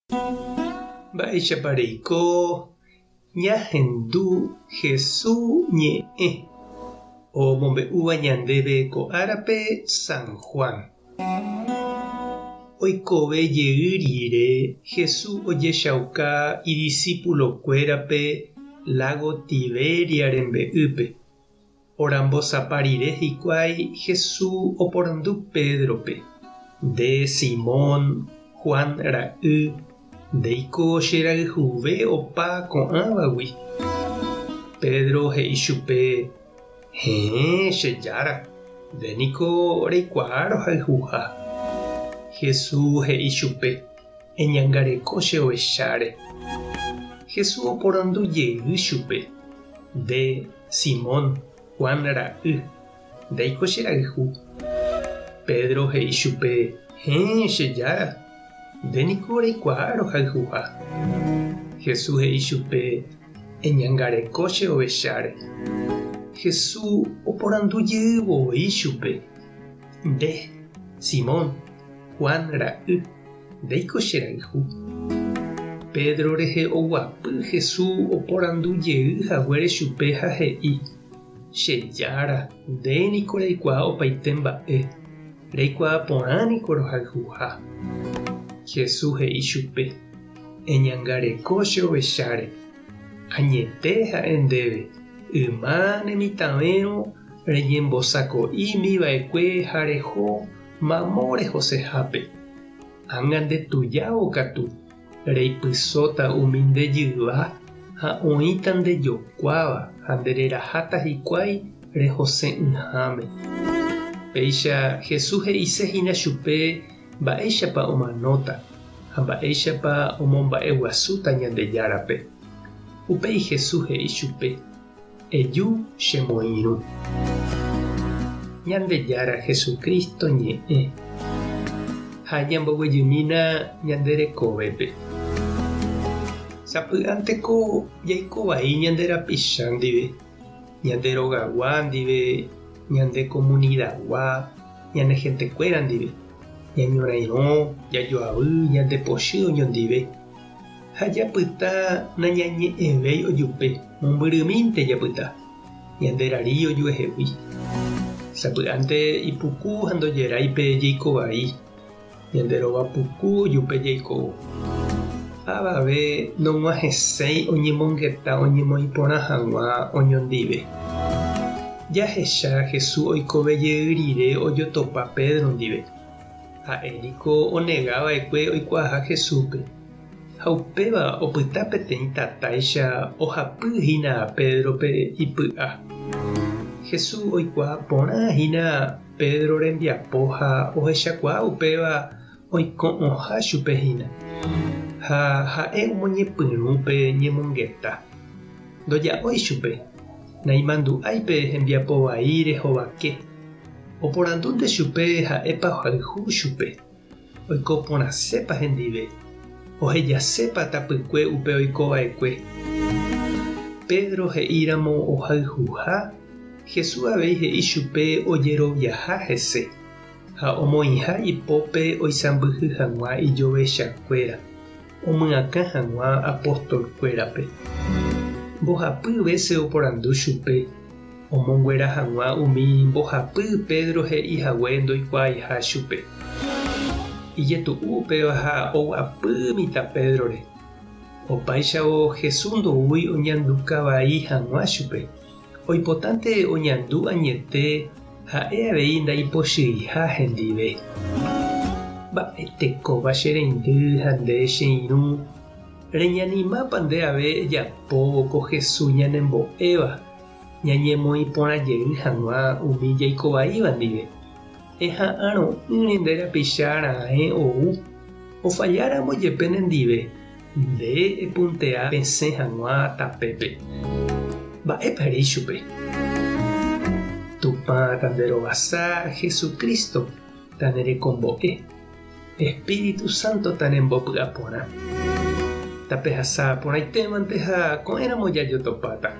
Mba'éichapa reiko ñahendu Hesu ñe'ẽ omombe'úva ñandéve ko árape San Juan? Oikove jey rire Hesu ojechauka idisípulokuérape lágo Tiberia rembe'ýpe. Orambosapa rire hikuái Hesu oporandu Pédrope, Nde Simón, Juan ra'y, ndéiko che rayhuve opa ko'ãvagui? Pedro he'i chupe, Héẽ, che Jára, nde niko reikuaa rohayhuha. Hesu he'i chupe, Eñangareko che ovecháre. Hesu oporandu jey chupe, Nde, Simón, Juan ra'y, ndéiko che rayhu? Pedro he'i chupe, Héẽ, che Jára, nde niko reikuaa rohayhuha. Jesús he'i chupe, Eñangareko che ovecháre. Jesús oporandu jey voi chupe, Nde, Simón, Juan ra'y, ndéiko che rayhu? Pedro rehe oguapy Jesús oporandu jey haguére chupe ha he'i, Che Jára, nde niko reikuaa opaite mba'e, reikuaa porã niko rohayhuha. Jesús he'i chupe, Eñangareko che ovecháre. Añete ha'e ndéve, yma ne mitãvérõ reñembosako'ími va'ekue ha reho mamo rehosehápe. Ág̃a nde tujávo katu, reipysóta umi nde jyva ha oĩta nde jokuáva ha nde reraháta hikuái rehose'ỹháme. Péicha Jesús he'ise hína chupe mba'éichapa omanóta ha mba'éichapa omomba'eguasúta Ñandejárape. Upéi Jesús he'i chupe, Eju chemoirũ. Ñandejára Jesucristo ñe'ẽ ha ñamboguejymína ñande rekovépe. Sapy'ánteko jaiko vai ñande rapicha ndive, ñande rogagua ndive, ñande komunidagua, ñane hentekuéra ndive, ñañorairõ, jajoavy, ñande pochy oñondive. Ha japyta nañañe'ẽvéi ojupe, mombyrymínte japyta, ñande rari ojuehegui. Sapy'ánte ipuku ha ndojerái pe jeiko vai, ñande rova puku ojupe jaikóvo. Avave nog̃uahẽséi oñemongeta oñemoĩ porã hag̃ua oñondive. Jahecha Jesús oikove jey rire ojotopa Pedro ndive. Ha'e niko onega va'ekue oikuaaha Jesúspe, ha upéva opyta peteĩ tatáicha ohapy hína Pédrope ipy'a. Jesús oikuaa porã hína Pedro rembiapo ha ohechakuaa upéva oiko'õha chupe hína, ha ha'e omoñepyrũ pe ñemongeta. Ndoja'ói chupe, naimandu'ái pe hembiapo vai rehovake. Oporandúnte chupe ha'épa ohayhu chupe, oiko porãsépa hendive, ohejasépa tapykue upe oiko va'ekue. Pedro he'íramo ohayhuha, Jesús avei he'i chupe ojeroviaha hese ha omoĩha ipópe oisãmbyhy hag̃ua ijovechakuéra, omyakã hag̃ua apostolkuérape. Mbohapy vése oporandu chupe omonguera hag̃ua umi mbohapy Pedro he'i hague ndoikuaaiha chupe. Ijetu'u upéva ha oguapy mitã Pédrore. Opáichavo Jesús ndoúi oñanduka vai hag̃ua chupe, oipotánte oñandu añete ha'e avei ndaipochyiha hendive. Mba'etekópa che reindy ha nde che irũ, reñanimápa nde ave ejapóvo ko Jesús ñanembo'éva? Ñañemoĩ porã jey hag̃ua umi jaikovaíva ndive. Eha'arõ'ỹre nde rapicha raẽ ou, ofalláramo jepe nendive, nde epuntea pesẽ hag̃ua tapépe. Mba'épa ere ichupe? Tupã tanderovasa Jesucristo tanerekombo'e, Espíritu Santo tanembopy'aporã. Tapehasa porãitémante ha ko'ẽramo jajotopáta.